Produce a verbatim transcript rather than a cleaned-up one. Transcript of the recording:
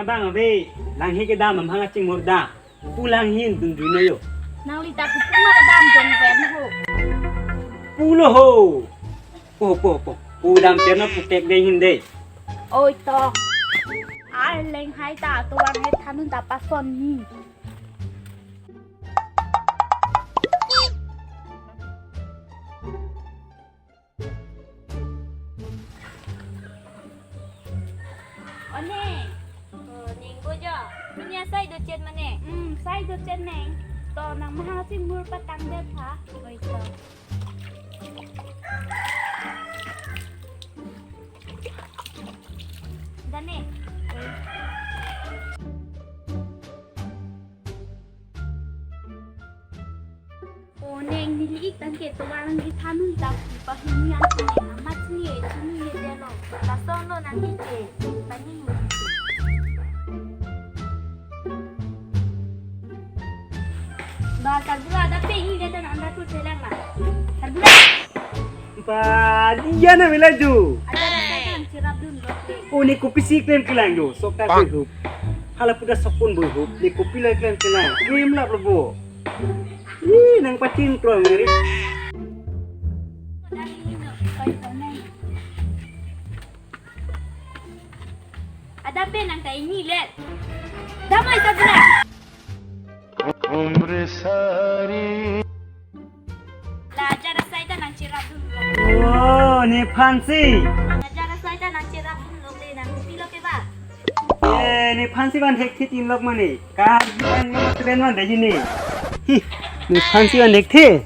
Abang ave, langhe kedam, amahang achingmur dam. Pu langhin dun dun yo. Nangli ta kupu ma kedam jong pen ho. Pulo ho. Po po po. Pu dam pen no putek dei hin dei. Oi to. Arleng hai ta tovar he thanun ta pason ni. O neng. O, neng bo jo. Dunia sai dochet ma neng? Hmm, sai dochet neng. To nang mahang si mur patang det ha. Oi to. Dane. O neng, neli ik tangke tovar nangji thanun ta pahini an neng amat ni e chini ne delo. Lason lo nangji ke. Pani. Ba, sarbura, ada pe ini dia dan anda tu telang lah. Sarbura. Ba, dia na mila ju. Ada na saya kan cerap dun lo. O, ne kopisi klem kelang jo, sok ta bui hup. Hala puda sokun bui hup, ne kopi la klem kelang. Ini melap lo bo. Ih, nang patin klong ngeri. Ada pe nang ta ini let. Damai ta bra. La ajar asai ta nang cerap dun lo. Oh, nephansi. Nang ajar asai ta nang cerap dun lo de nang pilo ke ba. Eh, nephansi van hek thit in lok mane. Ka van mo tren van de ni. Hi, nephansi van hek the.